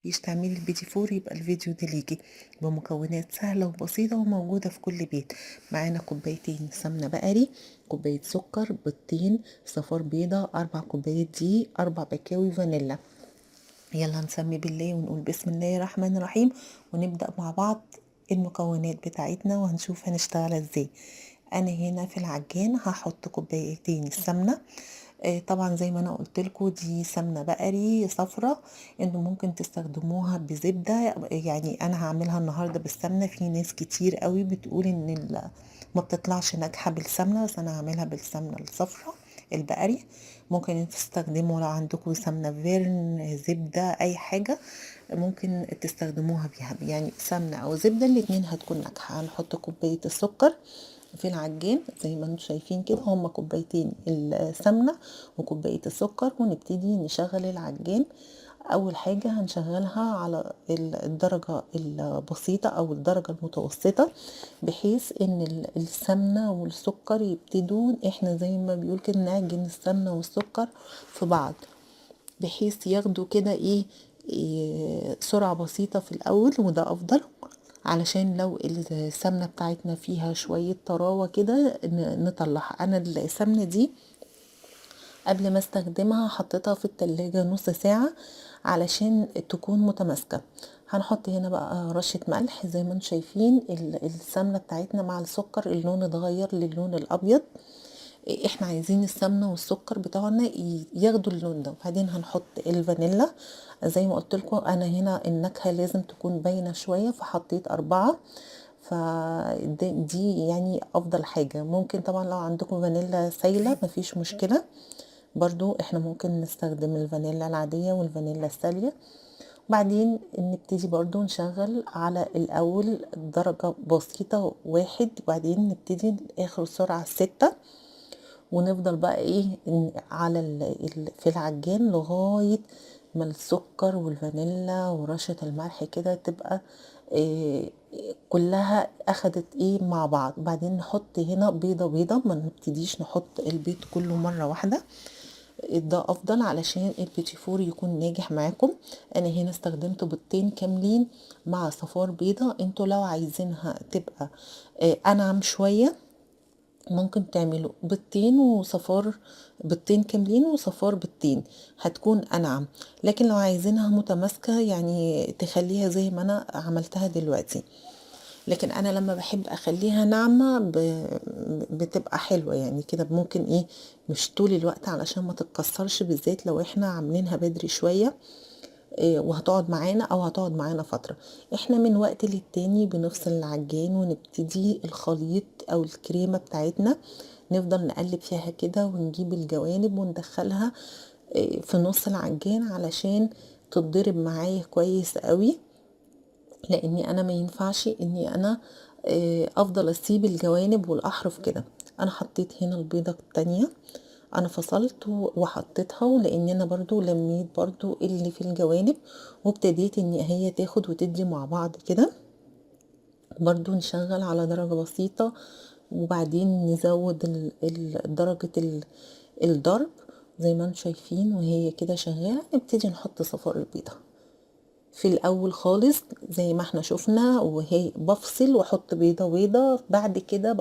فيش تعملي البيتي فور يبقى الفيديو ده ليكي، بمكونات سهلة وبسيطة وموجودة في كل بيت. معانا كوبايتين سمنة بقري، كوباية سكر، بيضتين، صفار بيضة، 4 كوبايات دقيق، 4 بكاوي فانيلا. يلا نسمي بالله ونقول بسم الله الرحمن الرحيم، ونبدأ مع بعض المكونات بتاعتنا وهنشوف هنشتغل ازاي. انا هنا في العجان هحط كوبايتين السمنة، طبعا زي ما انا قلت لكم دي سمنه بقري صفرة، انتوا ممكن تستخدموها بزبده، يعني انا هعملها النهارده بالسمنه. في ناس كتير قوي بتقول ان ما بتطلعش ناجحة بالسمنه، بس انا هعملها بالسمنه الصفرة البقري. ممكن تستخدموا لو عندكم سمنه فيرن، زبدة، اي حاجة ممكن تستخدموها بيها، يعني سمنه او زبدة الاتنين هتكون ناجحة. هنحط كوباية السكر في العجين زي ما انتم شايفين كده، هما كوبايتين السمنة وكوبايه السكر، ونبتدي نشغل العجين. اول حاجة هنشغلها على الدرجة البسيطة او الدرجة المتوسطة، بحيث ان السمنة والسكر يبتدوا، احنا زي ما بيقول كده نعجن السمنة والسكر في بعض، بحيث ياخدوا كده ايه سرعة بسيطة في الاول، وده افضل علشان لو السمنة بتاعتنا فيها شوية طراوه كده نطلعها. انا السمنة دي قبل ما استخدمها حطيتها في التلاجة نص ساعة علشان تكون متماسكة. هنحط هنا بقى رشه ملح. زي ما انتم شايفين السمنة بتاعتنا مع السكر اللون اتغير للون الابيض، احنا عايزين السمنة والسكر بتاعنا ياخدوا اللون ده. وبعدين هنحط الفانيلا. زي ما قلت لكم انا هنا النكهة لازم تكون باينة شوية، فحطيت 4، فدي يعني افضل حاجة. ممكن طبعا لو عندكم فانيلا سايله مفيش مشكلة، برضو احنا ممكن نستخدم الفانيلا العادية والفانيلا الساليه. بعدين نبتدي برضو نشغل على الاول درجه بسيطة 1، وبعدين نبتدي اخر سرعة 6، ونفضل بقى ايه على في العجان لغاية ما السكر والفانيلا ورشه الملح كده تبقى إيه كلها اخدت ايه مع بعض. بعدين نحط هنا بيضة بيضة، ما نبتديش نحط البيض كله مرة واحدة، ده افضل علشان البيتي فور يكون ناجح معاكم. انا هنا استخدمت بيضتين كاملين مع صفار بيضة. انتوا لو عايزينها تبقى إيه انعم شوية ممكن تعملوا بيضتين وصفار، بيضتين كاملين وصفار بيضتين، هتكون انعم. لكن لو عايزينها متماسكة يعني تخليها زي ما انا عملتها دلوقتي، لكن انا لما بحب اخليها ناعمة بتبقى حلوة يعني كده. ممكن ايه مش طول الوقت علشان ما تتكسرش، بالذات لو احنا عاملينها بدري شوية إيه وهتقعد معانا او هتقعد معانا فترة. احنا من وقت للتاني بنفصل العجين ونبتدي الخليط او الكريمة بتاعتنا نفضل نقلب فيها كده، ونجيب الجوانب وندخلها إيه في نص العجين علشان تتضرب معايا كويس قوي، لاني انا ما ينفعش اني انا إيه افضل اسيب الجوانب والاحرف كده. انا حطيت هنا البيضة التانية، انا فصلت وحطيتها لان انا برضو لميت برضو اللي في الجوانب، وابتديت ان هي تاخد وتدي مع بعض كده. برضو نشغل على درجة بسيطة، وبعدين نزود درجة الضرب زي ما انتم شايفين وهي كده شغالة. نبتدي نحط صفار البيضة في الاول خالص زي ما احنا شفنا، وهي بفصل واحط بيضة بيضة، بعد كده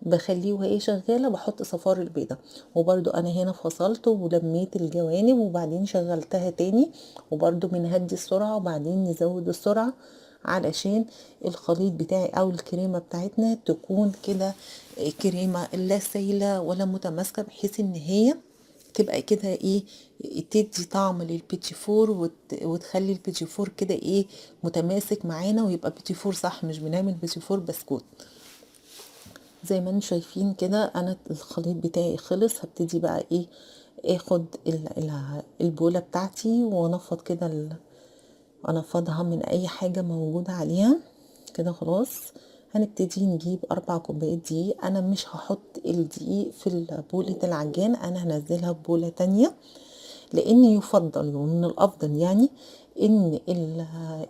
بخليه وهي شغالة بحط صفار البيضة. وبرده انا هنا فصلت ولميت الجوانب وبعدين شغلتها تاني، وبرده بنهدي السرعة وبعدين نزود السرعة علشان الخليط بتاعي او الكريمة بتاعتنا تكون كده كريمة لا سايله ولا متماسكة، بحيث ان هي تبقى كده ايه تدي طعم للبيتي فور وتخلي البيتي فور كده ايه متماسك معانا، ويبقى بيتي فور صح، مش بنعمل بيتي فور بسكوت. زي ما انتم شايفين كده انا الخليط بتاعي خلص. هبتدي بقى ايه اخد البوله بتاعتي وانفض كده، انفضها من اي حاجة موجودة عليها كده. خلاص هنبتدي نجيب 4 كوبايات دقيق. انا مش هحط الدقيق في بوله العجان، انا هنزلها في بوله تانية، لان يفضل ومن الافضل يعني ان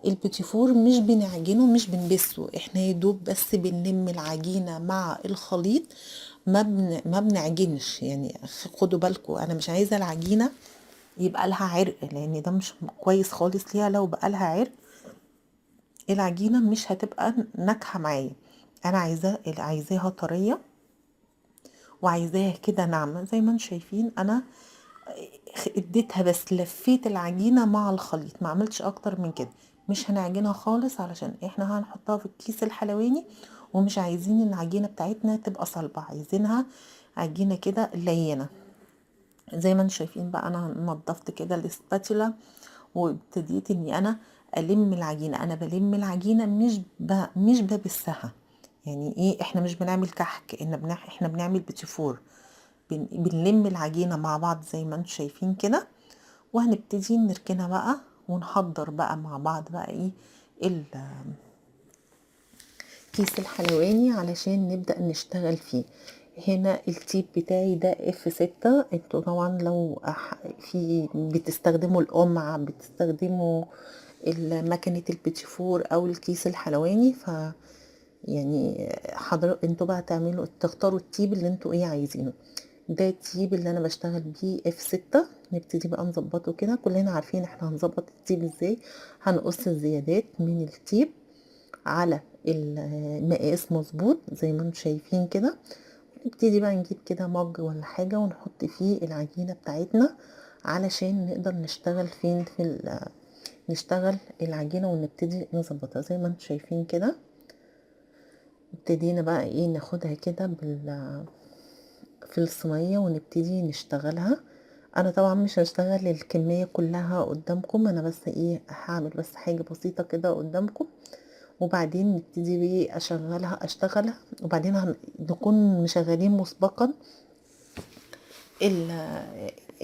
البيتي فور مش بنعجنه مش بنبسه، احنا يدوب بس بنلم العجينة مع الخليط، ما بنعجنش يعني. خدوا بالكم انا مش عايزه العجينة يبقى لها عرق، لان ده مش كويس خالص ليها. لو بقى لها عرق العجينة مش هتبقى ناجحة معايا. انا عايزاها طرية وعايزاها كده ناعمة. زي ما انتم شايفين انا اديتها بس لفيت العجينة مع الخليط، ما عملتش اكتر من كده. مش هنعجنها خالص علشان احنا هنحطها في الكيس الحلواني، ومش عايزين العجينة بتاعتنا تبقى صلبة، عايزينها عجينة كده لينة. زي ما انتم شايفين بقى انا نظفت كده الاسباتولا وابتديت اني انا الم العجينة. انا بلم العجينة مش ببسها. يعني ايه؟ احنا مش بنعمل كحك، احنا بنعمل بتيفور. بنلم العجينة مع بعض زي ما انتم شايفين كده، وهنبتدي نركنها بقى ونحضر بقى مع بعض بقى ايه الكيس الحلواني علشان نبدأ نشتغل فيه. هنا ال tip بتاعي ده F 6. انتوا طبعا لو في بتستخدموا القمع، بتستخدموا مكنة البيتيفور او الكيس الحلواني، ف يعني انتوا بقى تختاروا ال tip اللي انتوا ايه عايزينه. ده ال tip اللي انا بشتغل بيه F 6. نبتدي بقى نظبطه كده. كلنا عارفين احنا هنظبط ال tip ازاي. هنقص الزيادات من ال tip على المقاس مظبوط زي ما انتم شايفين كده. نبتدي بقى نجيب كده mug ولا حاجة ونحط فيه العجينة بتاعتنا علشان نقدر نشتغل فين في نشتغل العجينة ونبتدي نظبطها زي ما انتم شايفين كده. ابتدينا بقى ايه ناخدها كده في الصينية ونبتدي نشتغلها. انا طبعا مش هشتغل الكمية كلها قدامكم، انا بس ايه هعمل بس حاجة بسيطة كده قدامكم، وبعدين نبتدي بيه اشتغلها، وبعدين نكون مشغلين مسبقا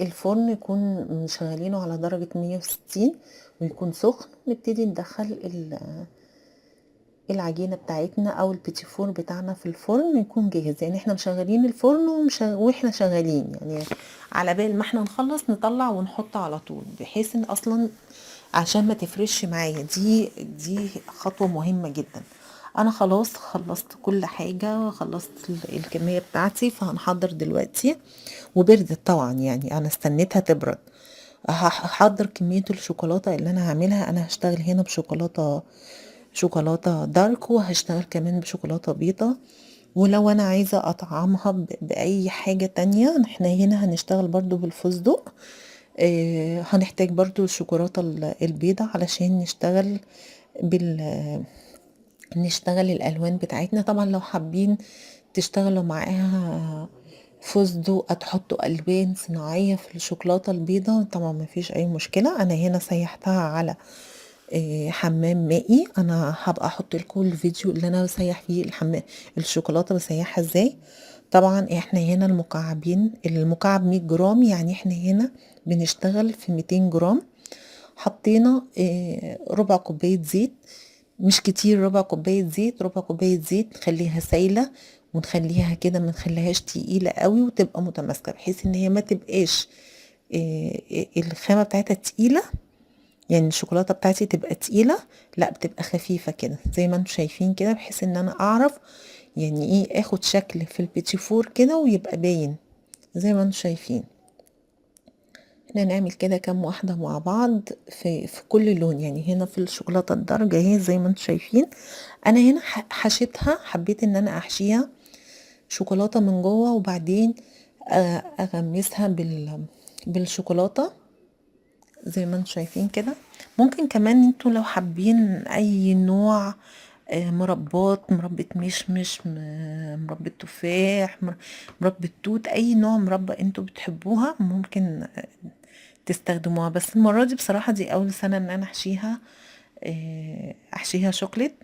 الفرن، يكون مشغلينه على درجة 160 ويكون سخن. نبتدي ندخل العجينة بتاعتنا او البيتيفور بتاعنا في الفرن يكون جاهز. يعني احنا مشغلين الفرن واحنا شغالين، يعني على بال ما احنا نخلص نطلع ونحط على طول، بحيث ان اصلا عشان ما تفرش معايا. دي خطوة مهمة جدا. انا خلاص خلصت كل حاجة، خلصت الكمية بتاعتي، فهنحضر دلوقتي. وبردت طبعا، يعني انا استنيتها تبرد. هحضر كمية الشوكولاتة اللي انا هعملها. انا هشتغل هنا بشوكولاتة، شوكولاتة دارك، وهشتغل كمان بشوكولاتة بيضة. ولو انا عايزة اطعمها باي حاجة تانية، احنا هنا هنشتغل برضو بالفستق. هنحتاج برضو الشوكولاتة البيضة علشان نشتغل الالوان بتاعتنا. طبعا لو حابين تشتغلوا معاها فستق، تحطوا الوان صناعية في الشوكولاتة البيضة، طبعا ما فيش اي مشكلة. انا هنا سيحتها على حمام مائي. انا هبقى احط لكم الفيديو اللي انا بسيح فيه الشوكولاتة بسيحها ازاي. طبعا احنا هنا المكعبين، المكعب 100 جرام، يعني احنا هنا بنشتغل في 200 جرام. حطينا ربع كوباية زيت، مش كتير، ربع كوباية زيت، ربع كوباية زيت نخليها سايلة ونخليها كده، ما نخليهاش تقيلة قوي، وتبقى متماسكة بحيث ان هي ما تبقاش الخامة بتاعتها تقيلة، يعني الشوكولاتة بتاعتي تبقى تقيلة، لا بتبقى خفيفة كده زي ما انتم شايفين كده، بحيث ان انا اعرف يعني ايه اخد شكل في البيتيفور كده ويبقى باين زي ما انتم شايفين. احنا نعمل كده كام واحدة مع بعض في كل لون. يعني هنا في الشوكولاتة الدرجة اهي زي ما انتم شايفين. انا هنا حشيتها، حبيت ان انا احشيها شوكولاتة من جوه، وبعدين اغمسها بالشوكولاتة زي ما انتم شايفين كده. ممكن كمان انتوا لو حابين اي نوع، مربات، مربى مشمش، مربى تفاح، مربى توت، اي نوع مربى انتوا بتحبوها ممكن تستخدموها. بس المرة دي بصراحة دي اول سنة ان انا احشيها شوكليت،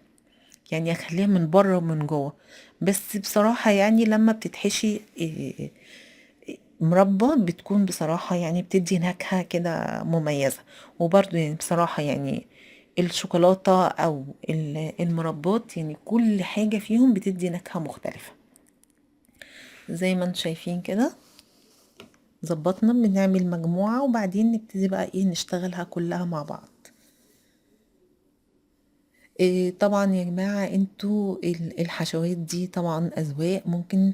يعني اخليها من بره ومن جوه. بس بصراحة لما بتتحشي مربى بتكون بصراحة بتدي نكهة كده مميزة. وبرضو بصراحة الشوكولاتة او المربات، كل حاجة فيهم بتدي نكهة مختلفة زي ما انتم شايفين كده. ظبطنا، بنعمل مجموعة وبعدين نبتدي بقى نشتغلها كلها مع بعض. طبعا يا جماعة انتوا الحشوات دي طبعا اذواق، ممكن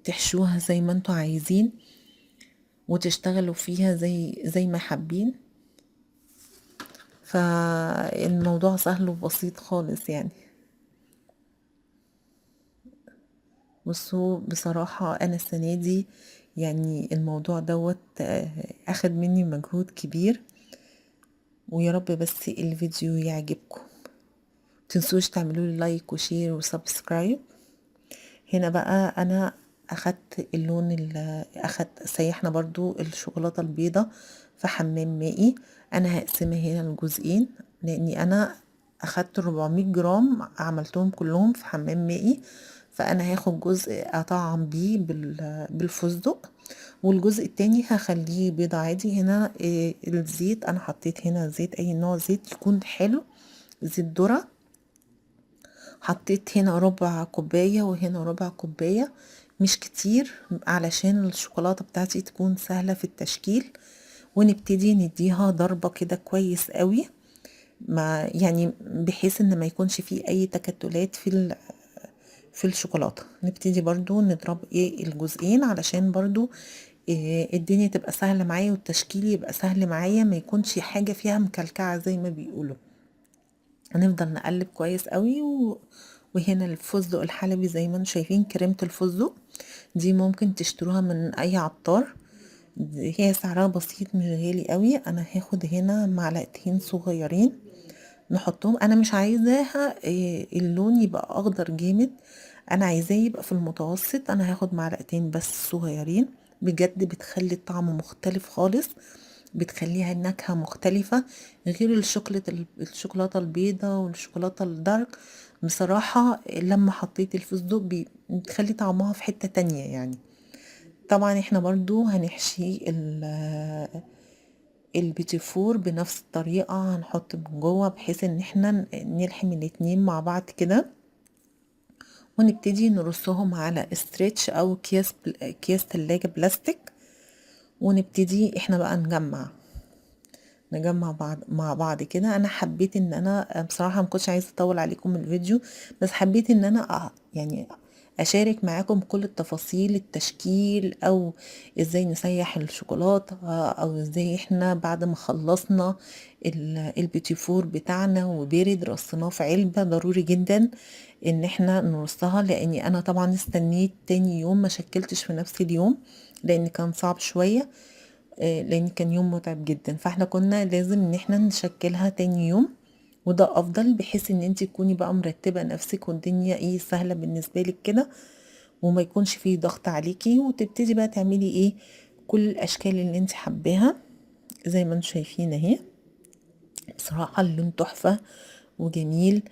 تحشوها زي ما انتوا عايزين. وتشتغلوا فيها زي ما حابين. فالموضوع سهل وبسيط خالص يعني. بصوا بصراحة انا السنة دي يعني الموضوع دوت اخد مني مجهود كبير، ويا رب بس الفيديو يعجبكم. متنسوش تعملوا لي like و share و subscribe. هنا بقى انا اخدت اللون اللي اخدت، سيحنا برضو الشوكولاتة البيضة في حمام مائي. انا هقسمها هنا لجزئين لاني انا اخدت 400 جرام عملتهم كلهم في حمام مائي، فانا هاخد جزء اطعم بيه بالفستق، والجزء التاني هخليه بيضة عادي. هنا الزيت انا حطيت هنا زيت، اي نوع زيت يكون حلو، زيت ذرة. حطيت هنا ربع كوباية وهنا ربع كوباية، مش كتير علشان الشوكولاتة بتاعتي تكون سهلة في التشكيل. ونبتدي نديها ضربة كده كويس قوي، مع يعني بحيث ان ما يكونش فيه اي تكتلات في الشوكولاتة. نبتدي برضو نضرب الجزئين علشان برضو الدنيا تبقى سهلة معايا والتشكيل يبقى سهل معايا، ما يكونش حاجة فيها مكلكعة زي ما بيقولوا. هنفضل نقلب كويس قوي. وهنا الفستق الحلبي زي ما انتم شايفين، كريمة الفستق دي ممكن تشتروها من اي عطار، هي سعرها بسيط مش غالي قوي. انا هاخد هنا معلقتين صغيرين نحطهم. انا مش عايزاها اللون يبقى اخضر جامد، انا عايزاه يبقى في المتوسط. انا هاخد معلقتين بس صغيرين، بجد بتخلي الطعم مختلف خالص، بتخليها النكهة مختلفة غير الشوكولاتة البيضة والشوكولاتة الدارك. بصراحة لما حطيت الفستق بتخلي طعمها في حتة تانية يعني. طبعا احنا برضو هنحشي البيتي فور بنفس الطريقة، هنحط من جوه بحيث ان احنا نلحم الاتنين مع بعض كده، ونبتدي نرصهم على stretch او اكياس تلاجة بلاستيك، ونبتدي احنا بقى نجمع مع بعض كده. انا حبيت ان انا بصراحة ما كنتش عايزة اطول عليكم الفيديو، بس حبيت ان انا اشارك معاكم كل التفاصيل، التشكيل او ازاي نسيح الشوكولاتة، او ازاي احنا بعد ما خلصنا البيتي فور بتاعنا وبرد رصيناه في علبة. ضروري جدا ان احنا نرصها، لاني انا طبعا استنيت تاني يوم، ما شكلتش في نفس اليوم لان كان صعب شوية، لان كان يوم متعب جدا، فاحنا كنا لازم ان احنا نشكلها تاني يوم، وده افضل بحيث ان انت تكوني بقى مرتبة نفسك والدنيا سهلة بالنسبة لك كده، وما يكونش فيه ضغط عليكي، وتبتدي بقى تعملي كل الاشكال اللي انت حباها زي ما انتم شايفين اهي. بصراحة اللون تحفة وجميل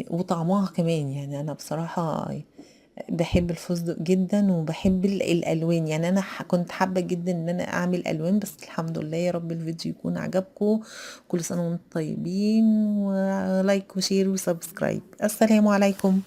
وطعمها كمان. انا بصراحة بحب الفستق جدا وبحب الالوان، انا كنت حابة جدا ان انا اعمل الوان، بس الحمد لله. يا رب الفيديو يكون عجبكم. كل سنة وانتم طيبين، و like و share و subscribe. السلام عليكم.